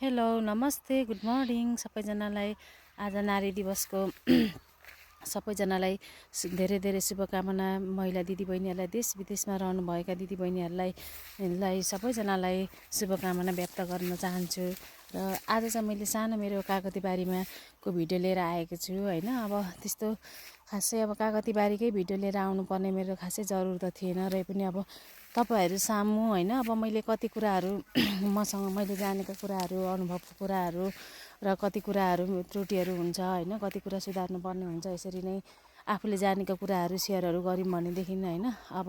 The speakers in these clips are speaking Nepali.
हेलो नमस्ते गुड मर्निङ सबैजनालाई। आज नारी दिवसको सबैजनालाई धेरै धेरै शुभकामना। महिला दिदीबहिनीहरूलाई देश विदेशमा रहनुभएका दिदीबहिनीहरूलाई सबैजनालाई शुभकामना व्यक्त गर्न चाहन्छु। र आज चाहिँ मैले सानो मेरो कागती बारीमा को भिडियो लिएर आएको छु हैन। अब त्यस्तो खासै अब कागती बारीकै भिडियो लिएर आउनुपर्ने मेरो खासै जरुरत थिएन र पनि अब तपाईहरु सामु हैन। अब मैले कति कुराहरू मसँग मैले जानेका कुराहरू अनुभवको कुराहरू र कति कुराहरू त्रुटिहरू हुन्छ हैन, कति कुरा सुधार्नु पर्ने हुन्छ। यसरी नै आफूले जानेका कुराहरू सेयरहरू गर्यौं भनेदेखि हैन अब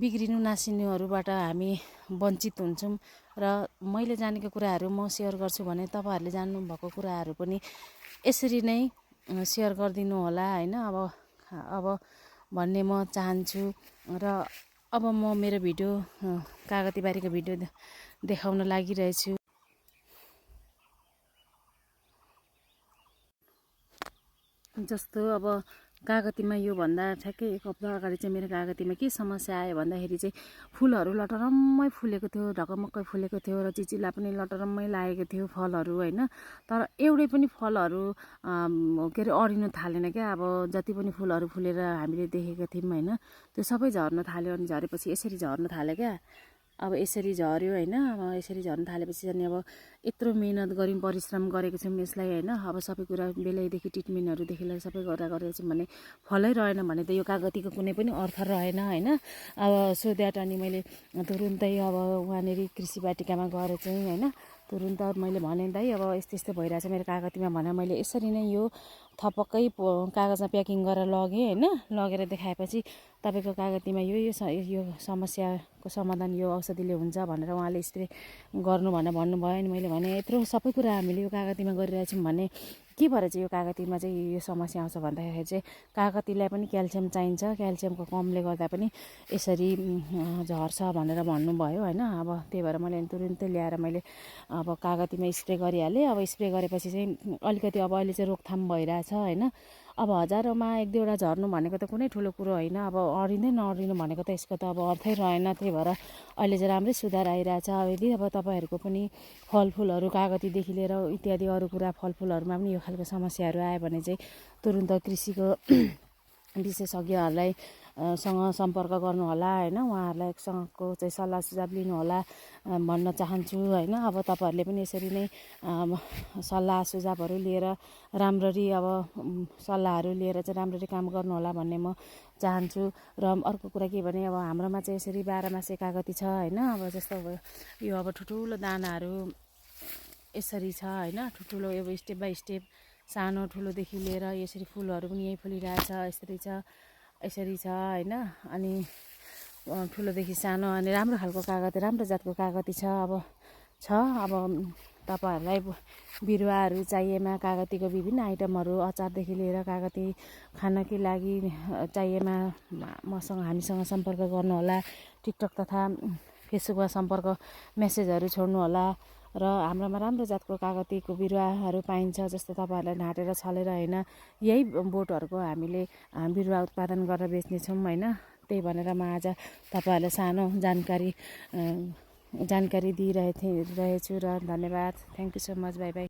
बिग्रिनु नासिनुहरूबाट हामी वञ्चित हुन्छौं। र मैले जानेका कुराहरू म सेयर गर्छु भने तपाईहरुले जान्नु भएको कुराहरू पनि यसरी नै सेयर गरिदिनु होला हैन। अब भन्ने म चाहन्छु। र अब म मेरो भिडियो कागती बारीको भिडियो देखाउन लागिरहेछु। जस्तो अब कागतीमा यो भन्दा ठ्याक्कै एक हप्ता अगाडि चाहिँ मेरो कागतीमा के समस्या आयो भन्दाखेरि चाहिँ फुलहरू लटरम्मै फुलेको थियो, ढकमक्कै फुलेको थियो र चिचिला पनि लटरम्मै लागेको थियो फलहरू हैन। तर एउटै पनि फलहरू के अरे अडिनु थालेन क्या। अब जति पनि फुलहरू फुलेर हामीले देखेका थियौं हैन, त्यो सबै झर्न थाल्यो। अनि झरेपछि यसरी झर्न थाल्यो क्या। अब यसरी झर्यो हैन। अब यसरी झर्न थालेपछि अनि अब यत्रो मेहनत गर्यौं, परिश्रम गरेको छौं यसलाई हैन। अब सबै कुरा बेलैदेखि ट्रिटमेन्टहरुदेखि लिएर सबै गरेको छौं भने फलै रहेन भने त यो कागतीको कुनै पनि अर्थ रहेन हैन। अब सो द्याट अनि मैले तुरुन्तै अब वहाँनेरि कृषि बाटिकामा गएर चाहिँ हैन तुरुन्त मैले भने दाइ अब यस्तो यस्तो भइरहेछ मेरो कागतीमा भनेर मैले यसरी नै यो थपक्कै कागजमा प्याकिङ गरेर लगे हैन। लगेर देखाएपछि तपाईको कागतीमा यो समस्याको समाधान यो औषधिले हुन्छ भनेर उहाँले स्प्रे गर्नु भनेर भन्नुभयो। अनि मैले भने यत्रो सबै कुरा हामीले यो कागतीमा गरिरहेछौं भने के भएर चाहिँ यो कागतीमा चाहिँ यो समस्या आउँछ भन्दाखेरि चाहिँ कागतीलाई पनि क्याल्सियम चाहिन्छ। क्याल्सियमको कमले गर्दा पनि यसरी झर्छ भनेर भन्नुभयो हैन। अब त्यही भएर मैले तुरुन्तै ल्याएर मैले अब कागतीमा स्प्रे गरिहालेँ। अब स्प्रे गरेपछि चाहिँ अलिकति अब अहिले चाहिँ रोकथाम भइरहेछ हैन। अब हजारौंमा एक दुईवटा झर्नु भनेको त कुनै ठुलो कुरो होइन। अब अडिँदै नअडिनु भनेको त यसको त अब अर्थै रहेन। त्यही भएर अहिले चाहिँ राम्रै सुधार आइरहेछ। यदि अब तपाईहरुको पनि फलफुलहरू कागतीदेखि लिएर इत्यादि अरू कुरा फलफुलहरूमा पनि यो खालको समस्याहरू आयो भने चाहिँ तुरुन्त कृषिको विशेषज्ञहरूलाई सँग सम्पर्क गर्नु होला हैन। उहाँहरूलाई सँगको चाहिँ सल्लाह सुझाव लिनु होला भन्न चाहन्छु हैन। अब तपाईहरुले पनि यसरी नै सल्लाह सुझावहरू लिएर राम्ररी अब सल्लाहहरू लिएर चाहिँ राम्ररी काम गर्नु होला भन्ने म चाहन्छु। र अर्को कुरा के भने अब हाम्रोमा चाहिँ यसरी 12 मासे कागती छ हैन। अब जस्तो यो अब ठुलठुलो दानाहरू यसरी छ हैन। ठुलठुलो यो स्टेप बाइ स्टेप सानो ठुलोदेखि लिएर यसरी फुलहरू पनि यही फुलिरहेछ यसरी छ हैन। अनि ठुलोदेखि सानो अनि राम्रो खालको कागती राम्रो जातको कागती छ। अब तपाईहरुलाई बिरुवाहरू चाहिएमा कागतीको विभिन्न आइटमहरू अचारदेखि लिएर कागती खानकै लागि चाहिएमा हामीसँग सम्पर्क गर्नु होला। टिकटक तथा फेसबुकमा सम्पर्क मेसेजहरू छोड्नु होला। र हाम्रोमा राम्रो जातको कागतीको बिरुवाहरू पाइन्छ। जस्तो तपाईहरुलाई ढाँटेर छलेर हैन यही बोटहरुको हामीले बिरुवा उत्पादन गरेर बेच्नेछौं हैन। त्यही भनेर म आज तपाईहरुलाई सानो जानकारी दिइरहेछु र धन्यवाद। Thank you so much. Bye bye.